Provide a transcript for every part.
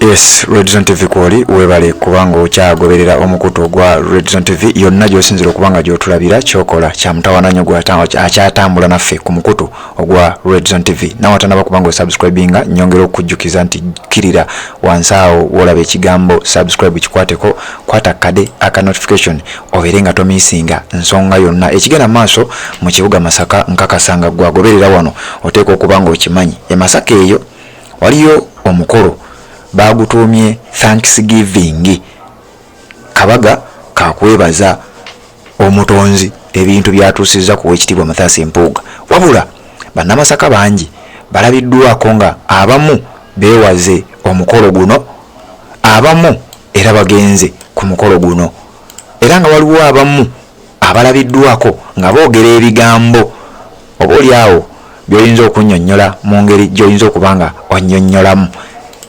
Yes, Redzone TV kwoli, webale kubanga okyagoberera omukutu ogwa Redzone TV yonna gy'osinzira okuba nga gy'otulabira. Kyokola kya mutawaana nnyo gwe akyatambula naffe ku mukutu ogwa Redzone TV. Nawe atanaba kubanga osubscribinga, nyongera okukujjukiza nti kkirira wansi awo w'olaba ekigambo subscribe, kikwateko, kwata kade aka notification obeere nga tomiisinga nsonga yonna ekigenda maaso mu kibuga Masaka. Nkakasa nga gwagoberera wano oteekwa okuba nga okimanyi, e Masaka eyo waliyo omukolo bagutuumye Thanksgiving, kabaga kakwebaza omutonzi ebintu byatuusizza ku Wekitiibwa Mathias Mpuuga. Wabula Bannamasaka bangi balabiddwako nga abamu beewaze omukolo guno, abamu era bagenze ku mukolo guno, era nga waliwo abamu abalabiddwako nga boogera ebigambo oba oli awo by'oyinza okunnyonnyola mu ngeri gy'oyinza okuba nga onnyonnyolamu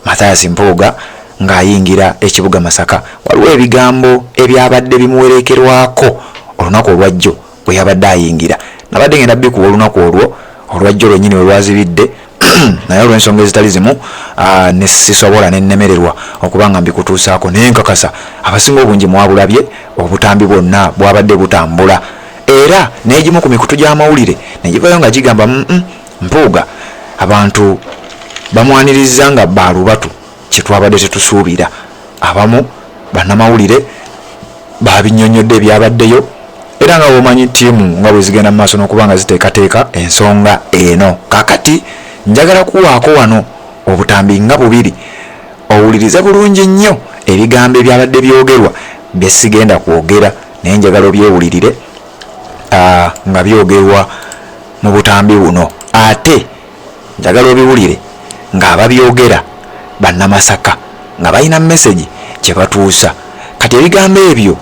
Mathias Mpuuga ng'ayingira ekibuga Masaka. Waliwo ebigambo ebyabadde bimuwerekerwako olunaku olwajjo bwe yabadde ayingira. Nabadde ngenda bikuwa olunaku olwo olwajjo lwennyini we lwazibidde, naye olw'ensonga ezitali zimu ne sisobola, ne nnemererwa okuba nga mbikutuusaako, naye nkakasa abasinga obungi mwabulabye obutambi bwonna bwabadde butambula, era n'egimu ku mikutu gy'amawulire ne givayo nga gigamba Mpuuga abantu bamwaniriza nga baalubatu, kye twabadde tetusuubira. Abamu bannamawulire babinnyonnyodde ebyabaddeyo, era nga bwomanyi ttiimu nga bwe zigenda mu maaso n'okuba nga ziteekateeka ensonga eno. Kaakati njagala kuwaako wano obutambi nga bubiri owulirize bulungi nnyo ebigambo ebyabadde byogerwa bye sigenda kwogera, naye njagala obyewulirire nga byogerwa mu butambi buno, ate njagala obiwulire ng'ababyogera Bannamasaka nga balina message gye batuusa. Kati ebigambo ebyo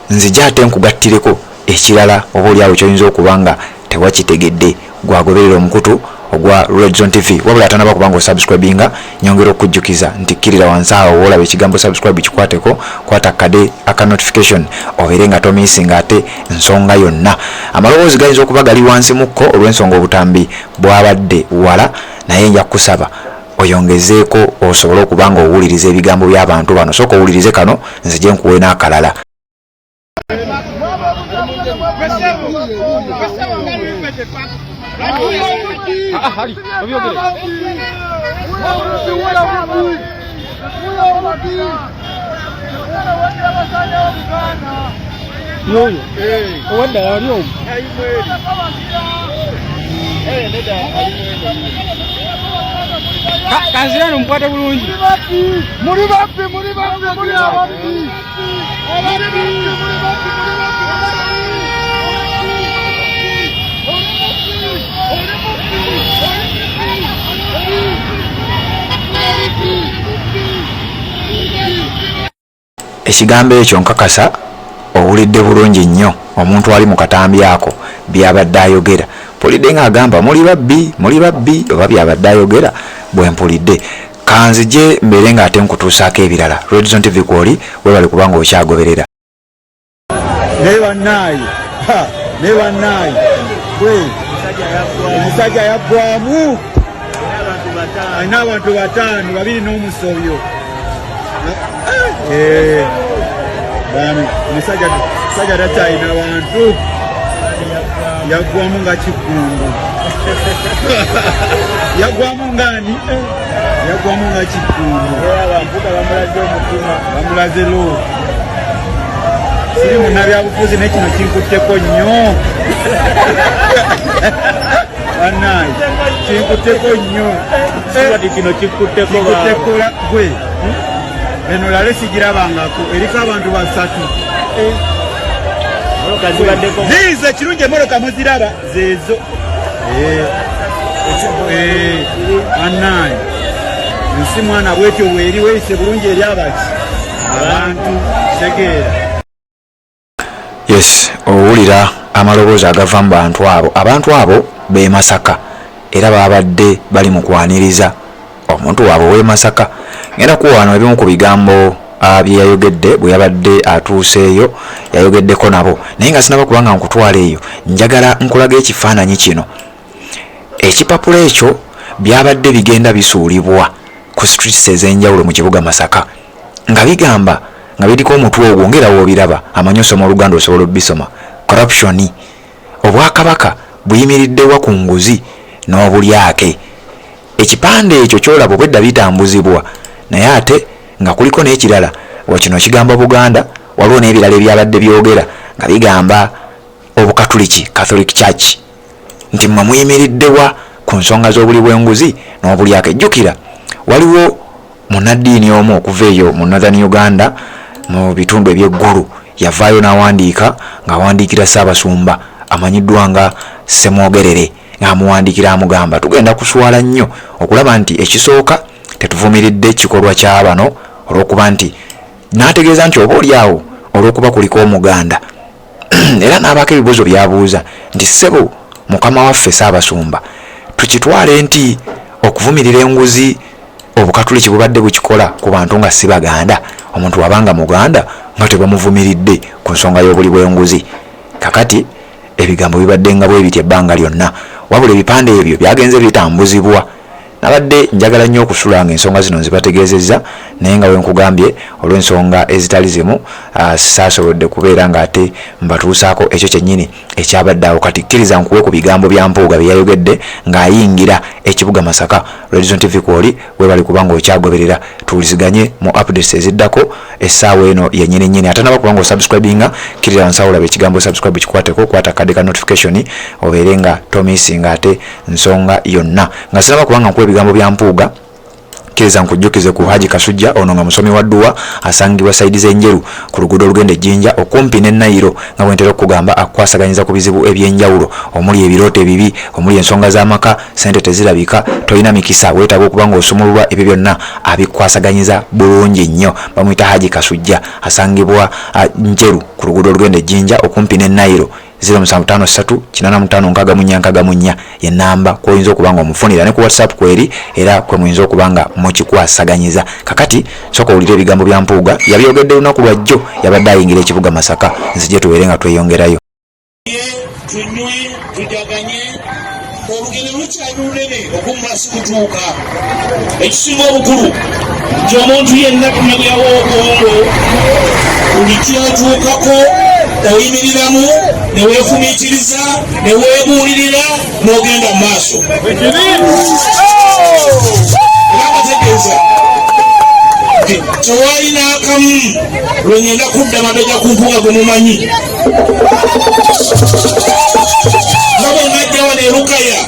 nzija ate nkugattireko ekirala oba oli awo ky'oyinza okuba nga tewakitegedde gwagoberera omukutu ogwa Redzone TV. Wabula atanaba kuba nga osubscribinga, nyongera okukujjukiza nti kkirira wansi awo woolaba ekigambo subscribe, kikwateko, kwata kade aka notification obeere nga tomiisinga ate nsonga yonna. Amaloboozi gayinza okuba gali wansi mukko olw'ensonga obutambi bwabadde wala, naye nja kukusaba oyongezeeko osobole okuba nga owuliriza ebigambo by'abantu bano. Sooka owulirize kano, nzije nkuwe n'akalala. Yoyo owedda yali omu. Kanzirano mukwate bulungi. Muri babbi, muri babbi, muri ababbi, ababbi, muri babbi, muri babbi. Ekigambo ekyo nkakasa owulidde bulungi nnyo omuntu ali mu katambi ako byabadde ayogera. Mpulidde ng'agamba muli babbi, muli babbi, oba byabadde ayogera bwe mpulidde. Kanzije mbeere ng'ate nkutuusaako ebirala. Redzone TV kwoli, webale kubanga okyagoberera. Naye bannaaye, naye bannaaye, gwe omusajja yaggwamu, alina abantu bataano, babiri n'omusobyo. Omusajja takyalina bantu, yaggwamu nga kiggundu, yaggwamu ngani, yaggwamu nga kiggundu. Bamulaze lo. Siri munnabyabufuzi, naye kino kinkutteko nnyo bannaye, kinkutteko nnyo. Kino kikutteko. Kinkutteko gwe. Eno lale sigirabangako, eriko abantu basatu. Ziizo ekirungi emmotoka muziraba zeezo. Bannaye, ensi mwana bwetyo bweri, weeyise bulungi eri abaki abantu tegeera. Yes, owulira amaloboozi agava mu bantu abo. Abantu abo b'e Masaka era babadde bali mu kwaniriza omuntu waabwe ow'e Masaka. Ngenda kuwa wano ebimu ku bigambo bye yayogedde bwe yabadde atuuseeyo, yayogeddeko nabo. Naye nga sinaba kubanga nkutwala eyo, njagala nkulaga ekifaananyi kino. Ekipapula ekyo byabadde bigenda bisuulibwa. ku streets ez'enjawulo mu kibuga Masaka nga bigamba nga biriko omutwe ogwo ng'era w'obiraba amanyi osoma Oluganda osobola obisoma corruption Obwakabaka buyimiriddewa ku nguzi n'obulyake? Ekipande ekyo ky'olaba obwedda bitambuzibwa naye ate nga kuliko n'ekirala wa kino kigamba Buganda, waliwo n'ebirala ebyabadde byogera nga bigamba Obukatuliki, Catholic Church, nti mmwe muyimiriddewa ku nsonga z'obuli bw'enguzi n'obulyake. Jjukira waliwo Munnaddiini omu okuva eyo mu Northern Uganda mu bitundu eby'e Gulu yavaayo n'awandiika ng'awandiikira Ssaabasumba amanyiddwa nga Ssemwogerere ng'amuwandiikira amugamba tugenda kuswala nnyo okulaba nti ekisooka tetuvumiridde kikolwa kya bano olw'okuba nti n'ategeeza nti oba oli awo olw'okuba kuliko Omuganda era n'abaako ebibuuzo by'abuuza nti ssebo mukama waffe Ssaabasumba tukitwale nti okuvumirira enguzi Obukatuliki bubadde bukikola ku bantu nga si Baganda? Omuntu waba nga Muganda nga tebamuvumiridde ku nsonga y'obuli bw'enguzi. Kakati ebigambo bibadde nga bwebiti ebbanga lyonna. Wabula ebipande ebyo byagenze bitambuzibwa. Nabadde njagala nnyo okusula nga ensonga zino nzibategeezezza naye nga wenkugambye olw'ensonga ezitali zimu saasobodde kubeera nga ate mbatuusaako ekyo kyennyini ekyabadde awo. Kati kkiriza nkuwe ku bigambo bya Mpuuga bye yayogedde ng'ayingira ekibuga Masaka. Redzone TV kwoli, weebale kuba ng'okyagoberera. Tuwuliziganye mu updates eziddako essaawa eno yennyini nnyini. Atanaba kuba ng'osubscribinga, kkirira wansi awo olabe ekigambo subscribe kikwateko, kwata akadde ka notification obeere nga tomissinga ate nsonga yonna. Nga sinaba kuba nga nkuwa ebigambo bya Mpuuga, Kkiriza nkujjukize ku Haji Kasujja ono nga musomi wa dduwa asangibwa sayidi z'e Njeru ku luguudo olugenda e Jinja okumpi ne Nayiro nga bwe ntera okukugamba akukwasaganyiza ku bizibu eby'enjawulo omuli ebirooto ebibi, omuli ensonga z'amaka, ssente tezirabika, tolina mikisa, weetaaga okuba ng'osumululwa ebyo byonna abikwasaganyiza bulungi nnyo. Bamuyita Haji Kasujja asangibwa Njeru ku luguudo olugenda e Jinja okumpi ne Nayiro. 0753 85 64 64 ye namba kwoyinza okuba nga omufunira ne ku WhatsApp kweri era kwe muyinza okuba nga mukikwasaganyiza. Kakati sooka owulire ebigambo bya Mpuuga, yabyogedde lunaku lwa jjo, yabadde ayingira ekibuga Masaka. Nzije tubeere nga tweyongerayo. Tunywe tujaganye olugendo lukyali lunene okummula sikutuuka. Ekisinga obukulu nti omuntu yenna tunabyawo obwongo buli kyotuukako oyimiriramu ne weefumiitiriza ne weebuulirira n'ogenda mu maaso. Era bategeeza nti tewali n'akamu lwe ngenda kudda mabega ku mpuga gwe mumanyi nga bwe najja wano e Lukaya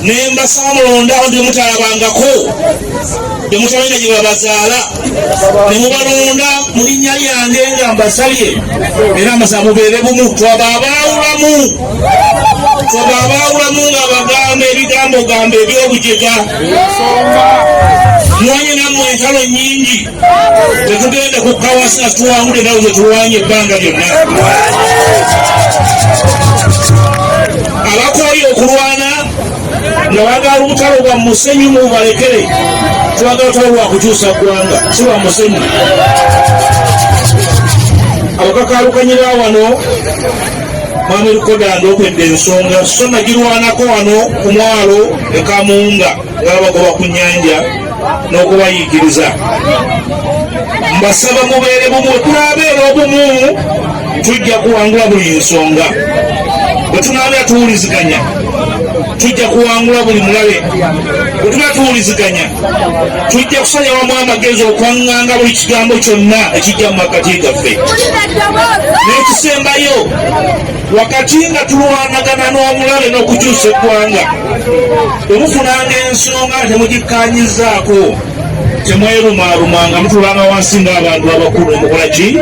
ne mbasaba mulonde abantu be mutalabangako be mutamanya gye babazaala ne mubalonda mu linnya lyange nga mbasabye era mbasaba mubeere bumu twaba abaawulamu twaba abaawulamu nga bagamba ebigambo gamba eby'obujega mwanye nammwe entalo nnyingi tetugenda kukka wansi nga tuwangula entalo ze tulwanye ebbanga lyonna. Abakooye okulwana nga bagala olutalo lwa musenyu mubalekere, twagala lutalo lwa kukyusa ggwanga si lwa musenyu. Abakakaalukanyi ba wano Mwami Lukoda ndoopedde ensonga so nagirwanako wano ku mwalo e Kamunga nga babagoba ku nnyanja n'okubayiikiriza. Mbasaba mubeere bumu, bwe tunaabeera obumu tujja kuwangula buli nsonga. Bwe tunaabeera tuwuliziganya tujja kuwangula buli mulabe. Bwe tuba tuwuliziganya tujja kusanya wamu amagezi okwaŋŋanga buli kigambo kyonna ekijja mu makkati gaffe. N'ekisembayo, wakati nga tulwanagana n'omulabe n'okukyusa eggwanga, bwe mufunanga ensonga nga temugikkaanyizzaako, temwerumaalumanga, mutulanga wansi ng'abantu abakulu ne mukola ki?